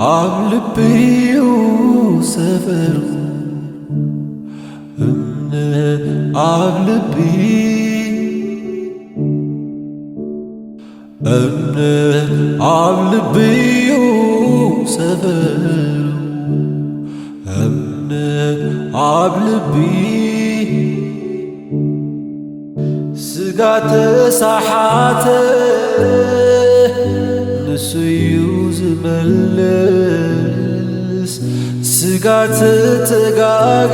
ኣብ ልቢዩ ሰፈሩ እምነ ኣብ ልቢ እምነ ኣብ ልቢዩ ሰፈሩ እምነ ኣብ ልቢ ስጋ ተሳሓተ ንሱ እዩ ዝመልስ፣ ስጋ ተተጋጌ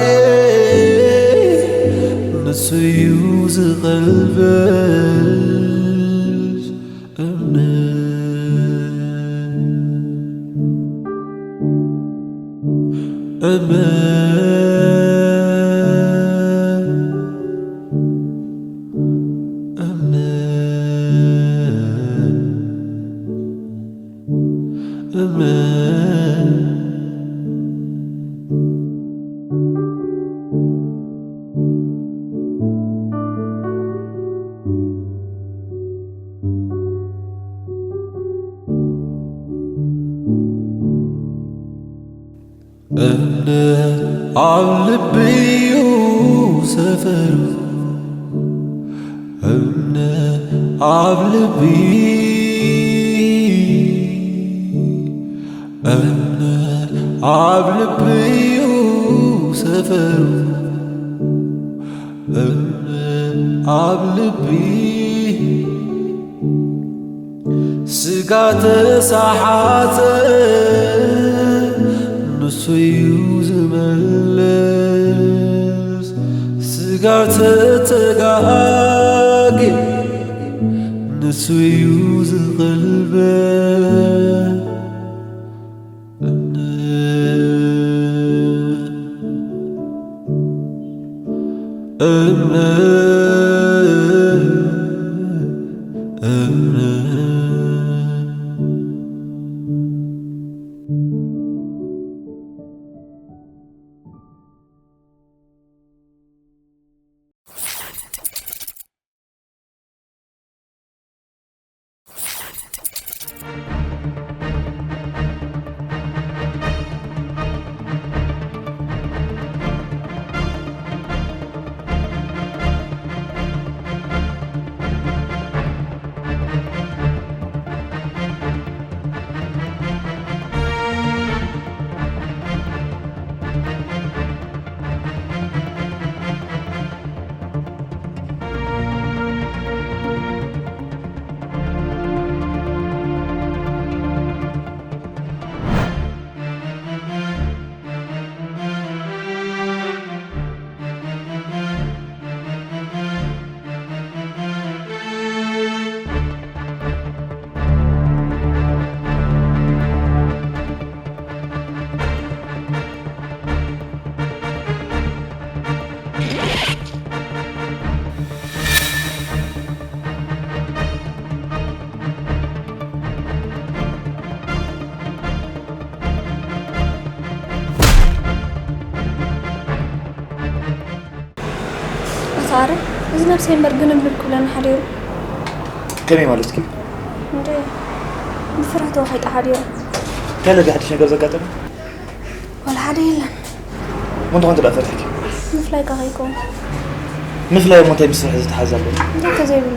ንሱ እዩ ዝቐልብስ። እምነት፣ እምነት፣ እምነት፣ እምነት። እምነት ኣብ ልቢዩ ሰፈሩ፣ እምነት ኣብ ልቢ፣ እምነት ኣብ ልቢዩ ሰፈሩ፣ እምነት ኣብ ልቢ ስጋ ተሳሓተ ንሱ እዩ ዝመልስ፣ ስጋ ተተጋጌ ንሱ እዩ ዝቕልበስ። እምነት፣ እምነት፣ እምነት። ኣታ ኣረ፣ እዚ ነብሰይ እምበር ግንብልብ ክብለኒ ሓዲሩ። ከመይ ማለትኪ? እንደ ብፍርሃት ተዋሒጠ ሓዲረ። እንታይ ኣለኪ ሓድሽ ነገር ዘጋጠመ? ዋላ ሓደ የለን። እሞ እንታይ ደኣ ፈሪሕኪ? ምፍላይካ ከይከውን። ምፍላይ እሞ እንታይ ምስ ፍርሒ ዝተሓዝ ኣሎ? እንታይ ከ ዘይብሉ?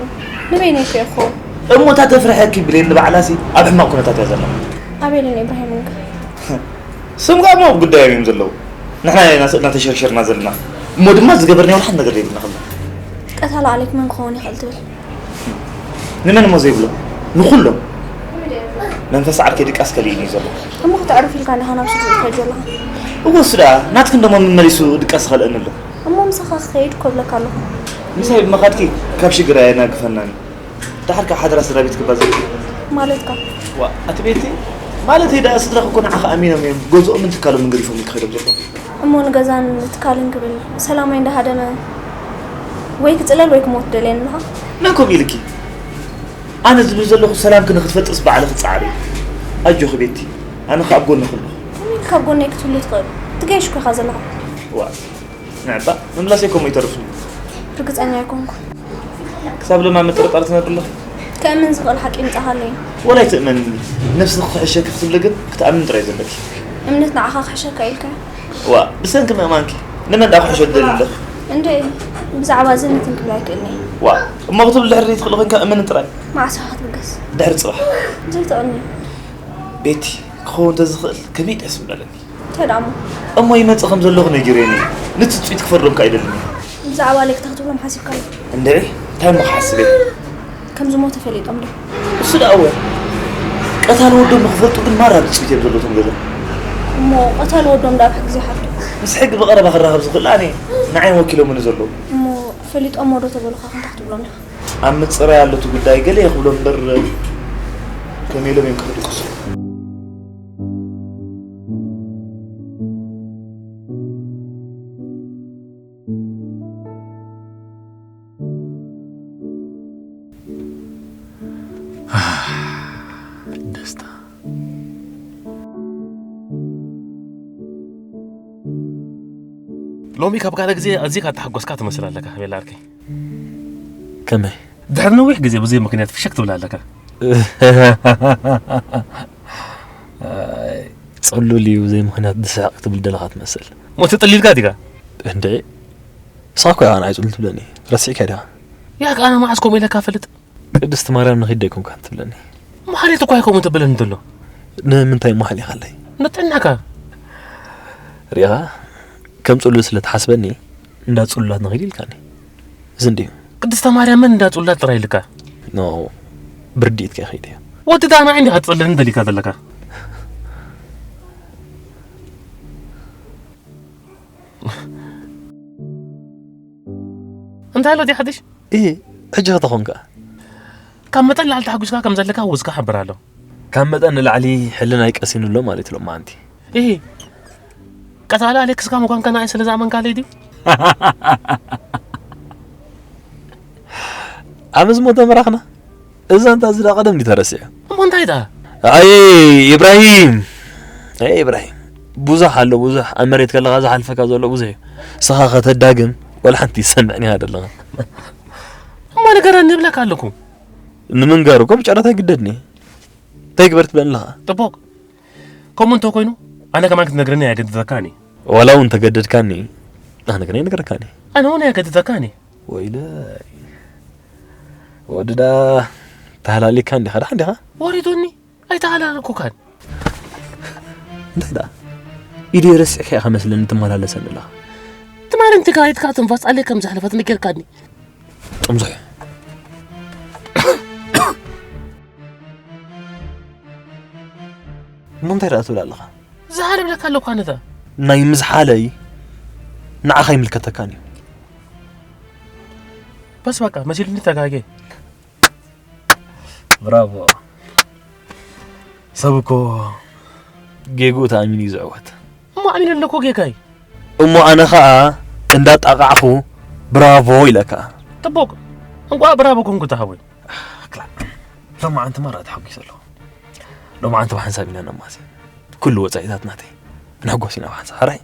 ንበይነይ እኮ እየ ክኸውን። እሞ እታ ተፍርሐኪ ብሌን ንባዕላሲ ኣብ ሕማቕ ኩነታት እያ ዘላ። ኣቤልን ኢብራሂምን ከ? ስም ከኣ እሞ ኣብ ጉዳዮም እዮም ዘለዉ። ንሕና ኢና ስእልና ተሸርሸርና ዘለና። እሞ ድማ ዝገበርናዮ ዋላ ሓንቲ ነገር ዘይብልና ከሎ። ቀታሊ ኣሌክ መን ክኸውን ይኽእል ትብል? ንመን እሞ ዘይብሎ? ንኹሎም። መንፈስ ዓርከይ ድቃስ ከሊእኒ እዩ ዘሎ። እሞ ከተዕርፍ ኢልካ እንዲኻ ናብ ስድርኡ ትኸይድ ዘለኻ? እወ፣ እሱ ደኣ ናትክን ደሞ መመሊሱ ድቃስ ይኸልአኒ ኣሎ። እሞ ምሳኻ ክኸይድ እኮ እብለካ ኣለኹ። ምሳይ ብምኻድኪ ካብ ሽግር ኣየናግፈናን እዩ። ደሓር ካብ ሓደራ ስድራ ቤት ክባዘልኪ። ማለትካ? ዋ፣ ኣቲ ቤቲ፣ ማለተይ ደኣ ስድራኺ እኮ ንዓኺ ኣሚኖም እዮም ገዝኦምን ትካሎምን ገዲፎም ክኸዶም ዘለዉ። እሞ ንገዛን ንትካልን ክብል ሰላማይ እንዳሃደመ ወይ ክጽለል ወይ ክሞት ደልየኒ ኣለኻ? መን ከምኡ ኢልኪ? ኣነ ዝብል ዘለኹ ሰላምኪ ንክትፈጥርስ ባዕልኺ ጻዕሪ። ኣጆኺ ቤቲ፣ ኣነ ከኣ ኣብ ጎንኺ ኣለኹ። ከመይ ኢልካ ኣብ ጎነይ ክትህሉ ትኽእል? ትገይሽ እኮ ኢኻ ዘለኻ። ዋ፣ ንዕባ ምምላሰይ ከምኡ ይተርፍኒ። ርግጸኛ ኣይኮንኩን። ክሳብ ለማ ምጥርጣር ትነብሪ ኣለኺ? ከእምን ዝኽእል ሓቂ ይምጻኻለይ። ወላ ኣይትእመንኒ። ነብስኺ ክሕሸኪ ክትብሊ ግን ክትኣምኒ ጥራይ ዘለኪ። እምነት ንዓኻ ክሕሸካ ኢልካ። ዋ፣ ብሰንኪ ምእማንኪ ንመን ደኣ ክሕሾ ትደሊ ኣለኺ? እንደ ብዛዕባ እዚ ንትን ክብል ኣይክእልኒ። ዋ፣ እሞ ክትብሊ ድሕሪ ዘይትኽእሊ ኮይንካ እመኒ ጥራይ። መዓስ ኢኻ ክትብገስ? ድሕሪ ጽባሕ። ዘይትቕኒ። ቤቲ፣ ክኸውን እንተዝኽእል ከመይ ደስ ምበለኒ። እንታይ ደኣ እሞ? እሞ ይመጽእ ከም ዘለኹ ነጊረኒ። ንትጽቢት ክፈርዶም ከኣ ኣይደልን እየ። ብዛዕባ ሌክታ ክትብሎም ሓሲብካ ኣሎ። እንድዒ፣ እንታይ እሞ ክሓስብ እየ? ከም ዝሞተ ፈሊጦም ዶ? እሱ ደኣ እወ። ቀታሊ ወዶም ንኽፈልጡ ግን ማራ ትጽቢት እዮም ዘለዎም ገዛ። እሞ ቀታሊ ወዶም ደኣ ብሕጊ ዘይሓቱ? ምስ ሕጊ ብቐረባ ክራኸብ ዝኽእል ኣነ እየ። ንዓይ ወኪሎምኒ ዘለዉ። እሞ ፈሊጦሞ ዶ ተበሉኻ እንታይ ክትብሎም ዲኻ? ኣብ ምጽራይ ኣሎ እቲ ጉዳይ ገለ እየ ክብሎ እምበር ከመይ ኢሎም እዮም ክርድቅሱ? ደስታ። ሎሚ ካብ ካልእ ግዜ ኣዚኻ እተሓጎስካ ትመስል ኣለካ ቤላ ዓርከይ። ከመይ? ድሕሪ ነዊሕ ግዜ ብዘይ ምኽንያት ፍሽክ ትብል ኣለካ። ኣይ፣ ጽሉል እዩ ብዘይ ምኽንያት ዝስሕቕ ክትብል ደለኻ ትመስል። እሞ ተጠሊልካ ዲኻ? እንዴ፣ ንስኻ እኮ ኢኻ ንዓይ ጽሉል ትብለኒ። ረሲዕካዮ ዲኻ? ያክ ኣነ መዓስ ከምኡ ኢለካ እፈልጥ? ቅድስቲ ማርያም ንኺድ ዶ ኣይኮንካን ትብለኒ? እሞ ሓልየት እኳ ኣይከውን ተብለኒ ዘሎ። ንምንታይ እሞ ሓሊኻለይ? ንጥዕናካ። ሪኢኻ? ከም ጽሉል ስለ ትሓስበኒ እንዳ ጽሉላት ንኺድ ኢልካኒ። እዚ እንድዩ። ቅድስተ ማርያምን እንዳ ጽሉላት ጥራይ ኢልካ። ኖ፣ ብርድኢትካ ይኸይድ እየ። ወዲ ዳና እንዲኻ ትጸልለኒ ደሊካ ዘለካ። እንታይ ኣሎ ድዩ ሓድሽ? እህ፣ ሕጂ ኸ ተኾንካ? ካብ መጠን ንላዕሊ ተሓጒስካ ከም ዘለካ ወዝካ ሓብር ኣሎ። ካብ መጠን ንላዕሊ ሕልናይ ቀሲኑ ኣሎ ማለት እዩ ሎማዓንቲ። እህ፣ ቀታሊ ኣሌክስካ ምዃንካ ንዓይ ስለ ዝኣመንካለይ ድዩ? ኣመ ዝሞተ ምራኽና? እዛ እንታ እዚ ደኣ ቀደም ድዩ ተረሲዑ? እሞ እንታይ ደኣ? ኣየ ኢብራሂም፣ ኣየ ኢብራሂም፣ ብዙሕ ኣሎ፣ ብዙሕ ኣብ መሬት ከለኻ ዝሓልፈካ ዘሎ ብዙሕ እዩ። ንስኻ ከተዳግም ወላ ሓንቲ ይሰምዕን ኢኻ ዘለኻ። እሞ ንገረኒ እብለካ ኣለኹ። ንምንጋሩ እኮ ብጨረታ ይግደድኒ። እንታይ ግበር ትብለኒ ኣለኻ? ጽቡቕ። ከምኡ እንተ ኮይኑ ኣነ ከማን ክትነግረኒ ኣየገድደካን እየ። ዋላ እውን ተገደድካኒ ኣነ ግን ኣይነግረካን እየ። ኣነ እውን ኣየገድደካን እየ። ወይለይ ወድዳ ተሃላሊካ እንዲኻ ደሓን ዲኻ? ወሪዱኒ ኣይተሃላለልኩካን። እንታይ ደኣ ኢደይ ረሲዕካ ኢኻ መስለኒ ትመላለሰኒ ኣለኻ። ትማሊ እንትጋይድካ ትንፋስ ዓለይ ከም ዘሕለፈት ነጊርካኒ። ጥምዙሕ። እሞ እንታይ ደኣ ትብል ኣለኻ? ዝሓር እብለካ ኣለኩ ኣነታ። ናይ ምዝሓለይ ንዓኻ ኣይምልከተካን እዩ። በስ በቃ መሲሉኒ ተጋጌ። ብራቮ። ሰብ እኮ ጌግኡ ተኣሚኑ እዩ ዝዕወት። እሞ ኣሚነ ኣለኩ ጌጋይ። እሞ ኣነ ኸኣ እንዳጣቃዕኹ ብራቮ ኢለካ። ጥቡቅ። እንቋዕ ብራቮ ኮንኩ ተሃወይ። ክላ ሎማዓንቲ ማራ ተሓጒሰ ኣለኹ። ሎማዓንቲ ብሓንሳብ ኢና ነማሲ። ኩሉ ወጻኢታት ናተይ። ንሕጎስ ኢና ብሓንሳብ። ሕራይ።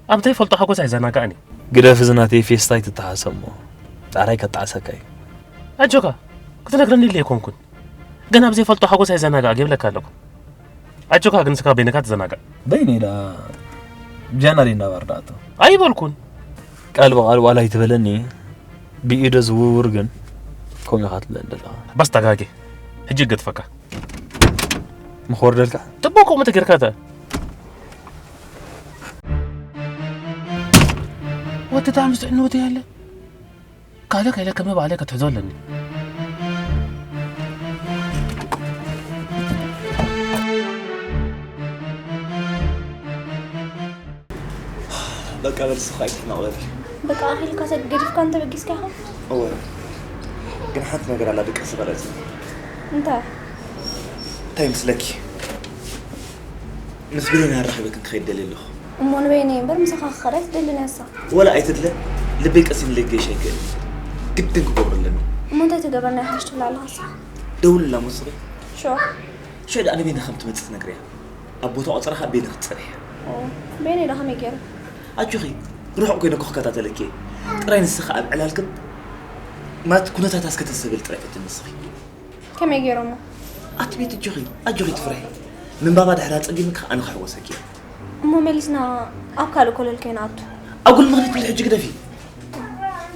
ኣብ ዘይፈልጦ ሓጎስ ኣይዘናጋዕን እየ። ግደፍ፣ እዚ ናተይ ፌስታ ኣይትተሓሰ እሞ ጣራይ ከጣዕሰካ እዩ። ኣጆካ፣ ክትነግረኒ ኢለ ኣይኮንኩን። ግን ኣብ ዘይፈልጦ ሓጎስ ኣይዘናጋዕ ይብለካ ኣለኩ። ኣጆካ፣ ግን ስካ በይንካ ትዘናጋዕ። በይነይ ደኣ ጃና ደይ እንዳባር ደኣቶ። ኣይበልኩን። ቃል ብቓል ዋላ ኣይትበለኒ፣ ብኢደ ዝውውር ግን ከምኡ ኢኻ ትብለኒ ዘለኻ። በስ ተጋጌ፣ ሕጂ እገድፈካ። ምኽወርደልካ? ጥቡቕ ከምኡ ተጌርካ እተ። ወዲ ዳም ዝጥዕኒ ወዲ ያለ። ካልእ ከይለ ከመይ ባዕለይ ከትሕዞ ኣለኒ። በቃ በል ስኻ ኣይትሕመቕ በል። በቃ ኣኺልካ ሰብ ገዲፍካ እንተ በጊስካ ኢኻ? እወ። ግን ሓንቲ ነገር ኣላ ድቃስ ዝበለጽ። እንታይ? እንታይ ምስለኪ? ምስ ብሌን ኣራኺበ ክንክኸይድ ደልየ ኣለኹ። እሞ ንበይነይ እምበር ምሳኻ ክኸድ ኣይትደልን እያ እሳ። ወላ ኣይትድለ፣ ልበይ ቀሲንለይ ክገይሽ ኣይክእልን። ግድን ክገብሮ ኣለኒ። እሞ እንታይ ትገብረና ይሓይሽ ትብል ኣለኻ እሳ? ደውልላ እሞ ስኺ። ሽዑ? ሽዑ ደኣ ንበይና ከም ትመጽእ ትነግርያ። ኣብ ቦታ ቆጸራ ከኣ በይና ክትጸንሕ እያ። ኦ፣ በይነይ ደኣ ከመይ ገይረ? ኣጆኺ፣ ርሑቕ ኮይነ እኮ ክከታተለኪ እየ። ጥራይ ንስኺ ኣብ ዕላልክን ማለት ኩነታት ኣስከተሰብል ጥራይ ፈትን ንስኺ። ከመይ ገይሮሞ? ኣቲ ቤት እጆኺ ኣጆኺ ትፍርሒ። ምንባባ ድሕር ኣጸጊምኪ ኣነ ክሕወሰኪ እየ። እሞ መሊስና ኣብ ካልእ ኮለል ከይንኣቱ። ኣጉል ምኽንያት ኩሉ ሕጂ ግደፊ።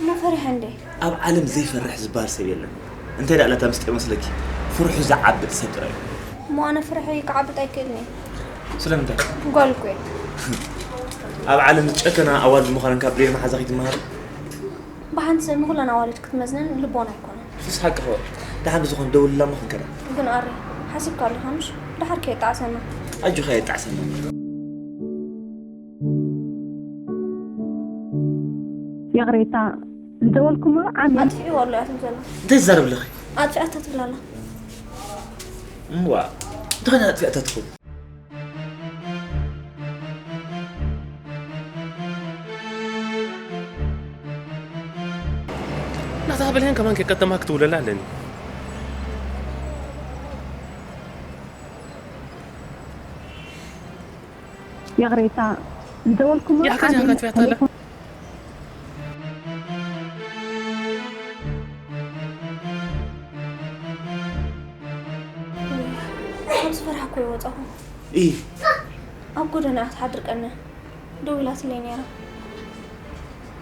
እሞ ፈሪሐ እንዴ? ኣብ ዓለም ዘይፈርሕ ዝበሃል ሰብ የለን። እንታይ ደኣ ላታ ምስጢር መስለኪ? ፍርሑ ዝዓብጥ ሰብ ጥራይ እዩ። እሞ ኣነ ፍርሒ ክዓብጥ ኣይክእልን እየ። ስለምንታይ? ጓል እኮ እየ። ኣብ ዓለም ዝጨከና ኣዋልድ ምዃነን ካብ ብሌን መሓዛ ከይትመሃሪ። ብሓንቲ ሰብ ንኹለን ኣዋልድ ክትመዝነን ልቦና ኣይኮነን። እሱስ ሓቂ ኸ ደሓን ብዝኾነ ደውልላ እሞ ክንከዳ። ግን ኣሪ ሓሲብካ ኣለኻ ምሽ? ደሓር ከየጣዕሰና። ኣጆኻ የጣዕሰና። ይቕሬታ ዝደወልኩሞ ዓሚ ኣጥፊእዎ ኣሎ እያ ትብል ዘላ። እንታይ ትዛረብ ኣለኺ? ኣጥፊኣታ ትብል ኣላ። እምዋ እንታይ ኮይና ኣጥፊኣታ ትኸውን? ናታ ብልሄን ከማን ከቀጠማ ክትውለላ ኣለኒ። ይቕሬታ ዝደወልኩሞ ያካ ጃካ ትያታለ ካብ ዝፈርሓ እኮ ይወፃኹ። ኣብ ጎደና እያ ትሓድር ቀነ ደው ኢላትለይ ነይራ።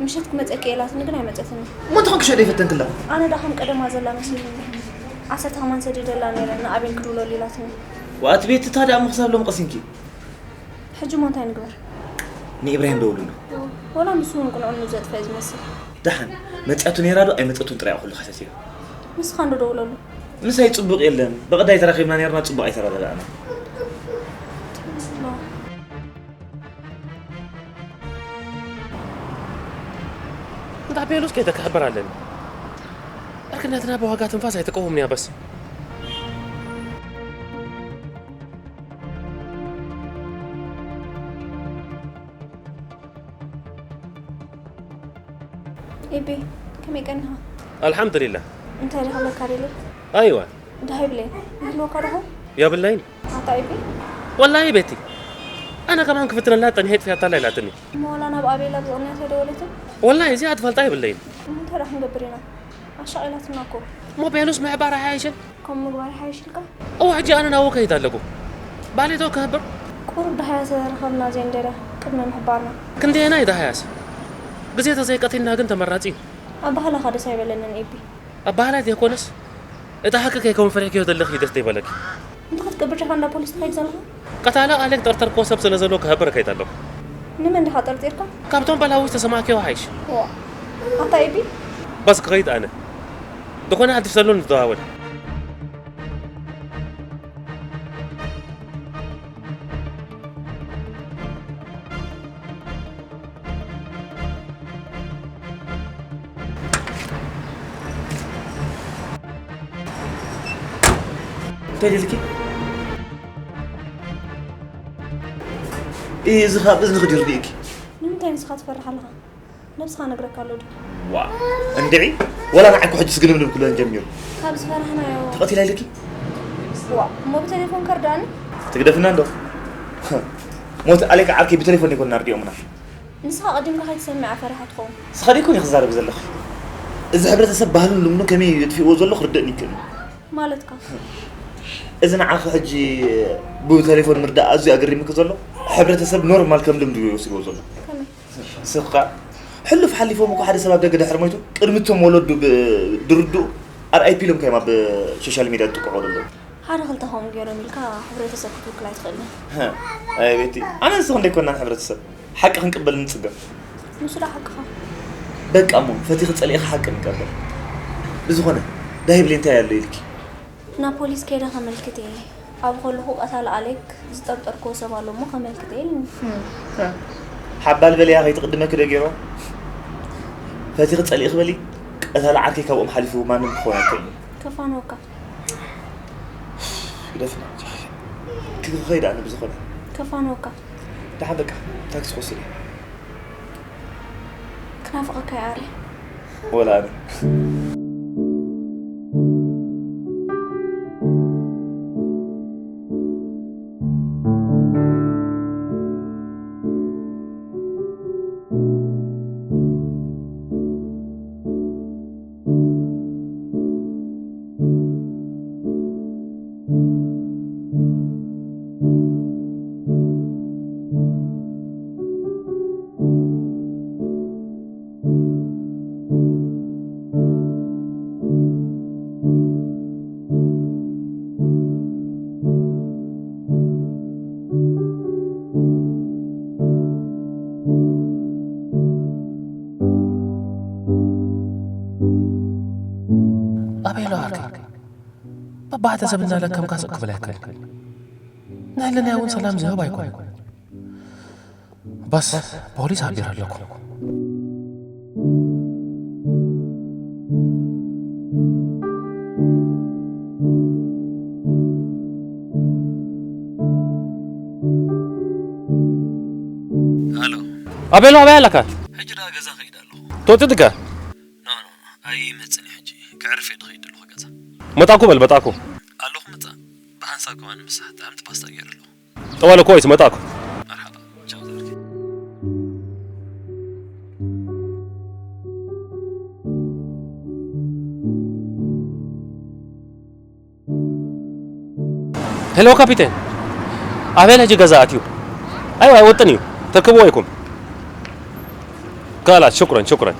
ምሸት ክመፀኪ እየ ኢላትኒ ግን ኣይመፀትኒ። እሞ እንታይ ኮንክሻ ደይፈተንክላ? ኣነ ዳ ከም ቀደማ ዘላ መሲሉኒ። ዓሰርተ ከማን ሰዲደላ ነይረ ንኣቤል ክድውለሉ ኢላትኒ። ዋት ቤቲ ታዲኣ እሞ ክሳብ ሎም ቀሲንኪ? ሕጂ እሞ እንታይ ንግበር? ንኢብራሂም ደውልሉ። ወላ ንሱ እውን ቅንዕኑ ዘጥፈ እዩ ዝመስል። ደሓን መፂኣቱ ነይራ ዶ ኣይመፀቱን ጥራይ ኩሉ ሓተትዮ። ንስኻ እንዶ ደውለሉ። ምሳይ ፅቡቕ የለን። በቐዳይ ተራኺብና ነይርና ፅቡቕ ኣይተረዳዳእና። እንዳ ቤሉስ ከይተከሕበር ኣለኒ እርክነትና ብዋጋ ትንፋስ ኣይትቀውምንያ በስ ኤቢ ከመይ ቀኒኻ? ኣልሓምዱሊላህ። እንታይ ደኸለካ ደለ? ኣይዋ። ደሃይ ብለይ ይህልወካ ደኹ? የብለይን። ኣታ ኤቢ? ወላሂ ቤቲ ኣነ ከማን ክፍትነላ ጠኒሐ ጥፊያታላ ኢላትኒ። እሞ ወላ ናብ ኣቤላ ብቕንያት ኣይደወለትን? ወላሂ እዚኣ ትፈልጣ የብለይን። እንታይ ደኣ ክንገብር ኢና? ኣሻቒላትና እኮ። እሞ ቤሉስ ምሕባር ኣይሓይሽን? ከምኡ ምግባር ይሓይሽ ኢልካ? እወ፣ ሕጂ ኣነ ናብኡ ከይድ ኣለኹ። ባሌቶ ክህብር? ቁሩብ ደሃያ ተረኸብና ዜንደረ ቅድሚ ምሕባርና። ክንደየናይ ደሃያስ? ግዜ ተዘይቀቲልና ግን ተመራጺ እዩ። ኣባህላኻ ደስ ኣይበለንን ኤቢ። ኣባህላይ ዘይኮነስ፣ እቲ ሓቂ ከይከውን ፈሪሕክዮ ዘለኺ እዩ ደስ ዘይበለኪ። እንታይ ክትገብር ዲኻ እንዳ ፖሊስ ትኸይድ ዘለኻ? ቀታሊ ኣሌክ ጠርጠርክዎ ሰብ ስለ ዘሎ ክህብር ከይድ ኣለኹ። ንመን ዲኻ ጠርጢርካ? ካብቶም በላዊ ዝተሰማዕክዮ ይሓይሽ። ዋእ! ኣታ ኤቢ? በስ ክኸይድ ኣነ። ዝኾነ ሓድሽ ዘሎ ንተዋወል። እንታይ ደልኪ? እዚ ካብ እዝንኺ ድዩ ርዲእኪ? ንምንታይ ንስኻ ትፈርሕ ኣለኻ? ነብስኻ ነግረካ ኣሎ ድዩ? ዋ እንድዒ ወላ ንዓይ እኮ ሕጂ ስግንብንብ ክብለን ጀሚሩ። ካብ ዝፈራሕናዮ ተቐቲላ ኢልኪ? ዋ እሞ ብቴሌፎን ከርዳእኒ? ትግደፍና እንዶ ሞት ኣሌካ ዓርከይ ብቴሌፎን ይኮን ናርዲኦምና። ንስኻ ቀዲምካ ከይትሰምዕ ፈሪሓ ትኸውን። ንስኻ ደይኮን ኢኺ ክዛረቢ ዘለኺ። እዚ ሕብረተሰብ ባህሉን ልምዱን ከመይ የጥፊእዎ ዘሎ ክርደእኒ ይክእል እዩ። ማለትካ? እዚ ንዓኺ ሕጂ ብቴሌፎን ምርዳእ ኣዝዩ ኣገሪምኪ ዘሎ ሕብረተሰብ ኖርማል ከም ልምዲ እዩ ወሲድዎ ዘሎ። ከመይ? ንስኺ ከኣ ሕሉፍ ሓሊፎም እኮ ሓደ ሰብ ኣብ ደገ ድሕሪ ሞይቱ ቅድሚ እቶም ወለዱ ድርድኡ ኣር ኣይ ፒ ኢሎም ከይማ ኣብ ሶሻል ሚድያ ዝጥቅዑ ዘለዉ። ሓደ ክልተ ከምኡ ገይሮም ኢልካ ሕብረተሰብ ክትውክል ኣይትኽእልን። ኣይ ቤቲ ኣነ ንስኺ እንደ ኣይኮናን ሕብረተሰብ ሓቂ ክንቅበል ንጽገም። ንሱ ዶ ሓቅኻ? በቃ እሞ ፈቲኺ ጸሊእኺ ሓቂ ንቀበል። ብዝኾነ ዳሂብሊ እንታይ ኣሎ ኢልኪ? ናብ ፖሊስ ከይደ ከመልክት እየ። ኣብ ከለኹ ቀታሊ ኣሌክ ዝጠርጠርክዎ ሰብ ኣሎ እሞ ከመልክት እየ ኢልኒ። ሓባል በልያ ከይትቕድመኪ ዶ ገይሮ? ፈቲኺ ጸሊእኺ በሊ ቀታሊ ዓርከይ ካብኦም ሓሊፉ ማንም ክኾን ኣይክእልን። ከፋንወካ። ግደፍና። ክኸይድ ኣነ ብዝኾነ። ከፋንወካ። ደሓን በቃ ታክሲ ክወስድ እየ። ክናፍቐካ እየ ኣረ። ወላ ኣነ። ዶ ዓርከይ? በባሕተ ሰብ እናለከምካ ስቕ ክብል ኣይክእል። ንህልናይ እውን ሰላም ዝህብ ኣይኮነን። በስ ፖሊስ ኣቢረ ኣለኩ። ሃሎ። ኣቤሎ፣ ኣበይ ኣለካ? ሕጂ ደኣ ገዛ ከይድ ኣለኹ። ትወጽእ ድካ? ኖ፣ ኖ፣ ኖ፣ ኣይመጽን እየ ሕጂ። ከዕርፍ እየ ድኸይድ ዘለኹ ገዛ። መጣኩ በል፣ መጣኩ። ኣለኹ ምጻእ። ብሓንሳብ ከማን ምሳሕ ጥዕምቲ ፓስታ ገይረ ኣለኹ። ጠዋለ እኮ ወይስ መጣኩ? መርሓባ። ቻው ዘርኪ። ሄሎ ካፒቴን፣ ኣቤል ሕጂ ገዛ ኣትዩ። ኣይዋ ኣይወጥን እዩ፣ ተርክብዎ ኢኹም። ካላት ሽኩረን ሽኩረን።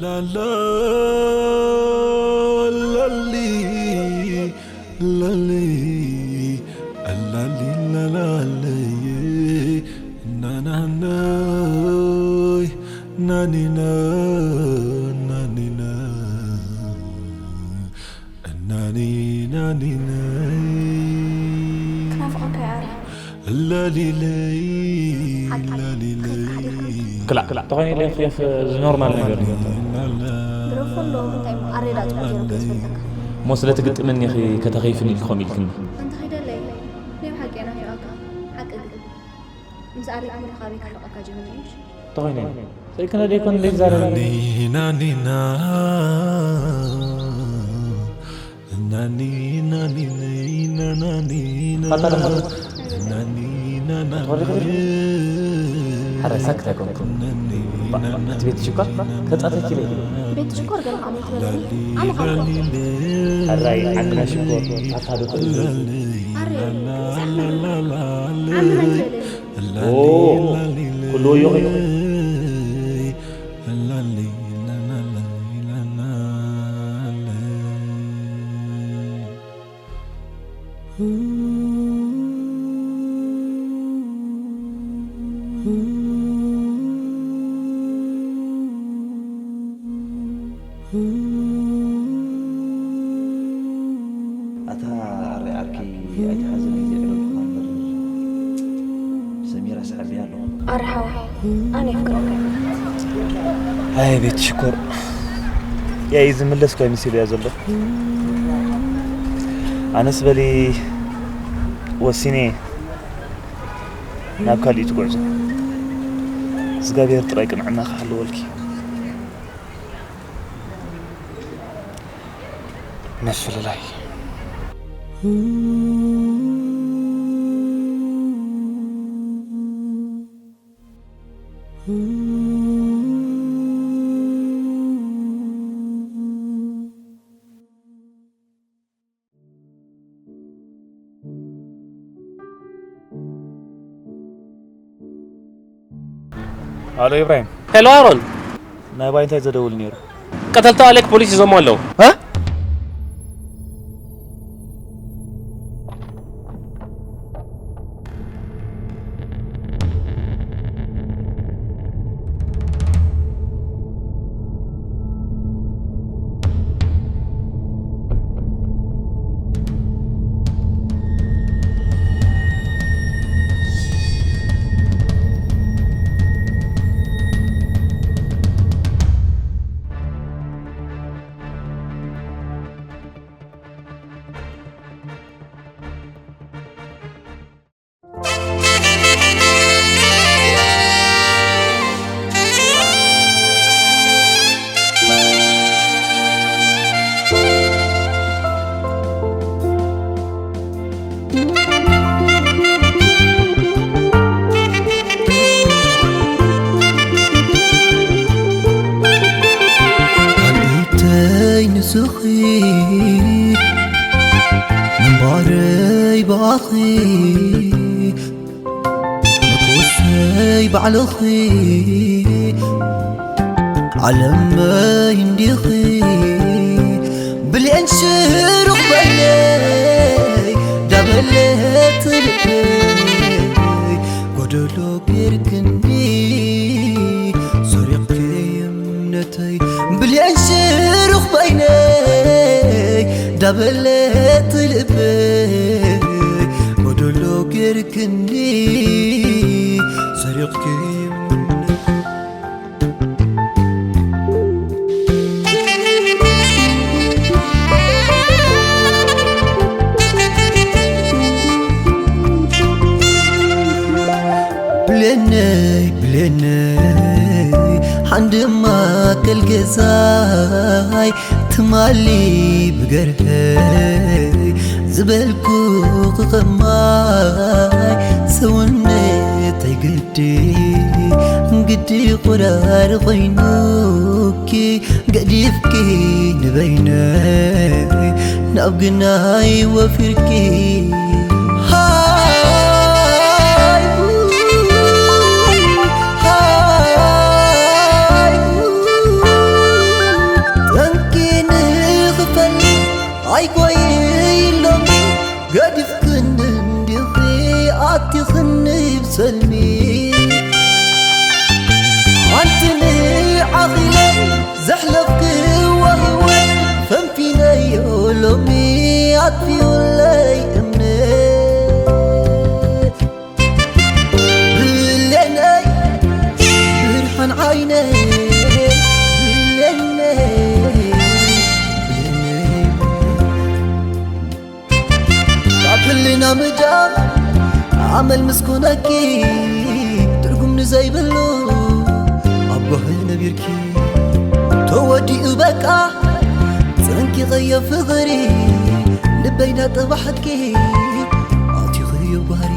ላላ ላሊ ላሊ ላሊ ላሊ ናናናይ ናኒና ናኒና ናኒ ናኒናይ ክናፍቐካ እየ ኣረ። ላሊለይ ሓቂ ሓቂ ላሊለይ ሓቂ ሓቂ ክላ ክላ ተኾይነ ኢለ ክየፍ ዝኖርማል ነገር እዩ። ድሮ ፎሎ እንታይ እሞ ኣሬዳ ጽሑፍ ገይሩ ከዝፈልጠካ። እሞ ስለ ትግጥምኒ ኢኺ ከተኸይፍኒ ኢልኩም ኢልክኒ። ኣንተ ኸይደለይ ናይ ሓቂ እየ ናፊቐካ። ሓቂ ግን ምስ ኣሪክ ምርኻበይ ክናፍቐካ ጀሚረ እዩ። ተኾይነ ዘይኮነ ደይኮነ ዘይዛረብ። ናኒ ናኒ ናኒ ናኒ ናኒ ናኒ ናኒ ናኒ ናኒ ሓራይ ሳክት ኣይኮንኩን። እቲ ቤት ሽኮር ከጻተኪ ኢለ። ቤት ሽኮር ገለ ዓመት በለኒ። ኣነ ካልኮ። ሓራይ ዓድና ሽኮር ኣፋዶ ጥሪ። ኣረ፣ ሰላም። ዓመት ኣይትበለኒ። ኦ፣ ኩሉ ወዮ ከይዱ። ኣታ ኣረ ዓርኪ ኣይትሓዝን፣ ግዜ ዕረፍትኻ እምበር ሰሚራ ስዕብያ ኣለኹ። ኣረ ሓወይ፣ ኣነ የፍቅረካ። ኣይ ቤት ሽኮር፣ ያይ ዝምለስ ኮይ ምስ ኢልያ ዘሎ። ኣነስ በሊ ወሲነ ናብ ካልእ ትጉዕዞ። እግዚኣብሔር ጥራይ ቅንዕና ክሓልወልኪ። ምፍልላይ። ኣሎ ኢብራሂም። ሄሎ ኣሮን። ናይ ባይ እንታይ ዘደውል ነይሩ? ቀተልቲ ኣሌክ ፖሊስ ይዞሞ ኣለዉ። እ? ኣንተይ ንስኺ ምንባረይ ብኣኺ ምርኮሰይ ባዕልኺ ዓለመይ እንዲኺ ብልዕን ሽሩቕ በይነይ ዳበለት ልበይ ጎደሎ ጌርክኒ ሰሪቕኪ እምነተይ ብልየን ሽሩኽ በይነይ ዳበለት ልበይ ጎደሎ ጌርክኒ ሰሪቕኪ እምነተይ ብሌነይ ብሌነይ ሓንድማ ከልገዛይ ትማሊ ብገርሀይ ዝበልኩ ክኸማይ ሰውነተይ ግዲ ግዲ ቁራር ኮይኑኪ ገዲፍኪ ንበይነይ ናብ ግናይ ወፊርኪ ሃይ ሃይ ጠንቂ ንኽፈልጥ ኣይኮይ ኢሎሚ ገዲፍክኒ እንዲኺ ኣቲኽኒ ብሰልሚ ኣንቲ ንዓኺ ኢለ ዘሕለፍክዎ ህይወት ፈንፊነዮ ሎሚ ኣጥፊኡለይ እምነት ብሌነይ ብርሃን ዓይነይ ብሌነይ ብሌነይ ካብ ህልና ምጃም ኣመል ምስ ኮነኪ ትርጉም ንዘይብሉ ኣብ ጓሂ ነቢርኪ ተወዲኡ በቃ ጸንቂቐዮ ፍቕሪ ልበይ ናጠባሕኪ ኣቲኽዮ ባህሪ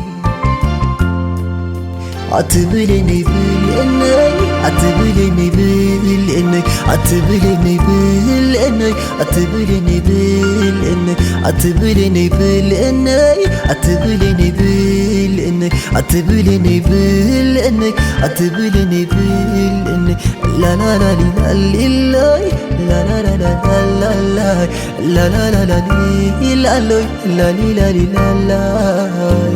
ኣትብለነይ ብልእነይ ኣትብለነይ ብልእነይ ኣትብለነይ ብልእነይ ኣትብለነይ ብልእነይ ኣትብለነይ ብልእነይ ኣትብለነይ ብልእነይ ኣትብለነይ ብልእነይ ኣትብለነይ ብልእነይ ላላላሊ ላሊሎይ ላላላላላላይ ላላላላሊ ላሎይ ላሊላሊ ላላይ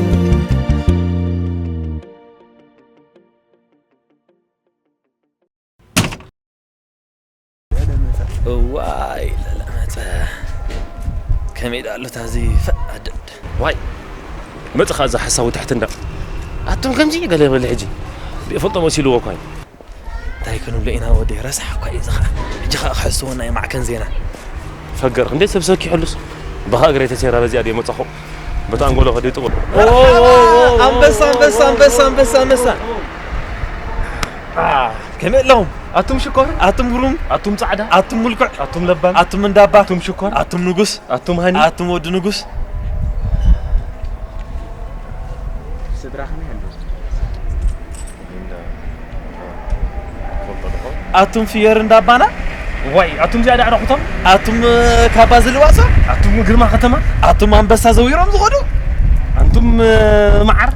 እዋይ ለለመፀ ከመይ ዳ ኣሎ ታዚ ፈኣደድ ዋይ መፅኻ እዛ ሓሳዊ ትሕቲ እንዳ ኣቱም ከምዚ ገለ በለ ሕጂ ብፈልጦ መሲልዎ እኳ እዩ እንታይ ክንብሎ ኢና ወደይ ረሳሕ እኳ እዩ ዝኻ ሕጂ ኸዓ ክሕስወና እዩ ማዕከን ዜና ፈገር እንዴት ሰብ ሰኪ ሕሉስ ብኻ እግረይ ተሴራ በዚኣ ድየ መፀኹ በታ ኣንጎሎ ከደይ ጥቕሉ ኣንበሳ ኣንበሳ ኣንበሳ ኣንበሳ ኣንበሳ ከመይ ኣለኹም ኣቱም ሽኮር ኣቱም ግሩም ኣቱም ጻዕዳ ኣቱም ምልኩዕ ኣቱም ለባም ኣቱም እንዳባ ኣቱም ሽኮር ኣቱም ንጉስ ኣቱም ሃኒ ኣቱም ወዲ ንጉስ ስድራ ከመይ ኣለዉ ኣቱም ፍየር እንዳባና ዋይ ኣቱም ዚያዳ ኣዕራኹቶም ኣቱም ካባ ዝልባሶ ኣቱም ግርማ ከተማ ኣቱም ኣንበሳ ዘዊሮም ዝኸዱ ኣንቱም መዓር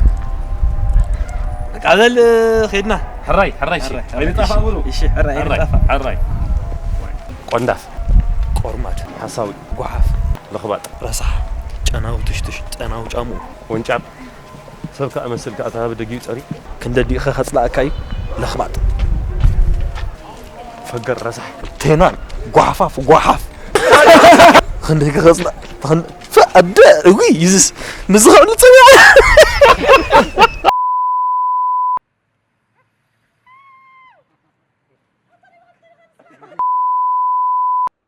ቃበል ኸድና ሕራይ ሕራይ እሺ ኣይንጣፋ ብሉ እሺ ሕራይ ኣይንጣፋ ሕራይ ቆንዳፍ ቆርማድ ሓሳዊ ጓሓፍ ለኽባጥ ረሳሕ ጨናው ትሽትሽ ጨናው ጫሙ ወንጫብ ሰብ ከኣ መስል ከኣ ተሃብ ደጊኡ ጸሪ ክንደዲእኸ ከጽላእካ እዩ ለኽባጥ ፈገር ረሳሕ ቴናን ጓሓፋፍ ጓሓፍ ክንደይ ከጽላእ ፈኣደ እጉይ ይዝስ ምዝኸብሉ ጸኒዐ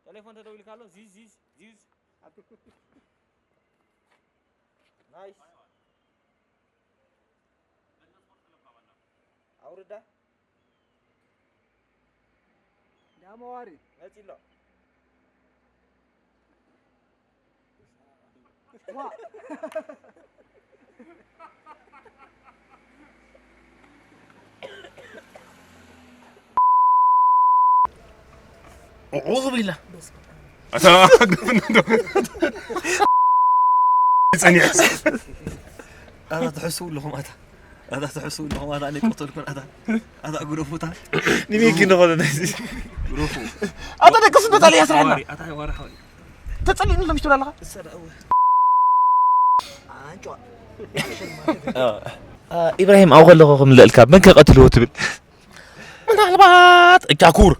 ቴሌፎን ተደዊልካ ኣሎ ዚዝ ዚዝ ዚዝ ናይስ ኣውርዳ ዳመዋሪ መፂሎ ዑዙ ቢላ ኣታ ጸኒሕ ኣታ ትሕስቡ ኣለኹም ኣታ ኣታ ትሕስቡ ኣለኹም ኣታ ኣነ ቀተልኩን ኣታ ኣታ ግረፉታ ንሚኪ ንኾነ ግረፉ ኣታ ደቅስ እንዶ ጣልያ ስራሕና ኣታ ዋራ ሓወይ ተጸሊእኒ ሎም ይትብላ ኣለኻ ኢብራሂም ኣብኡ ከለኹ ክምለእልካ መን ከቐትልዎ ትብል? ምናልባት እጃኩር።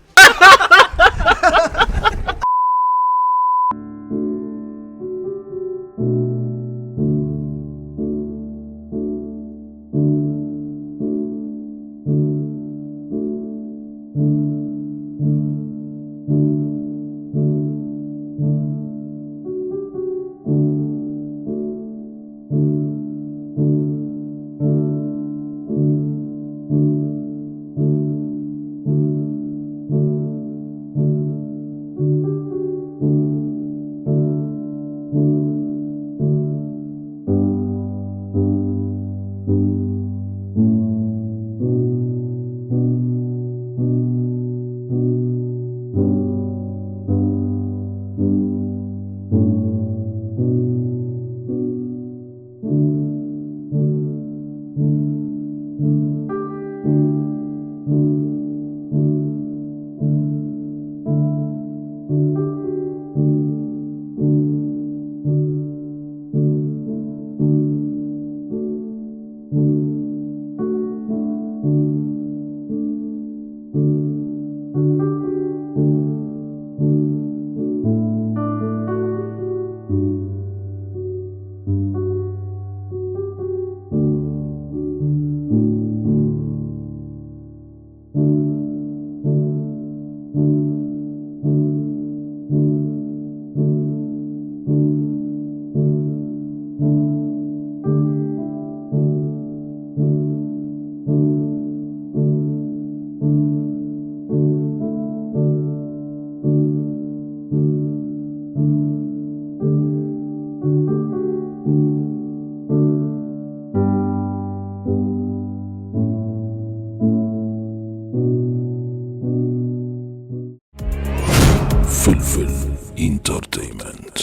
ፍልፍል ኢንተርቴይመንት።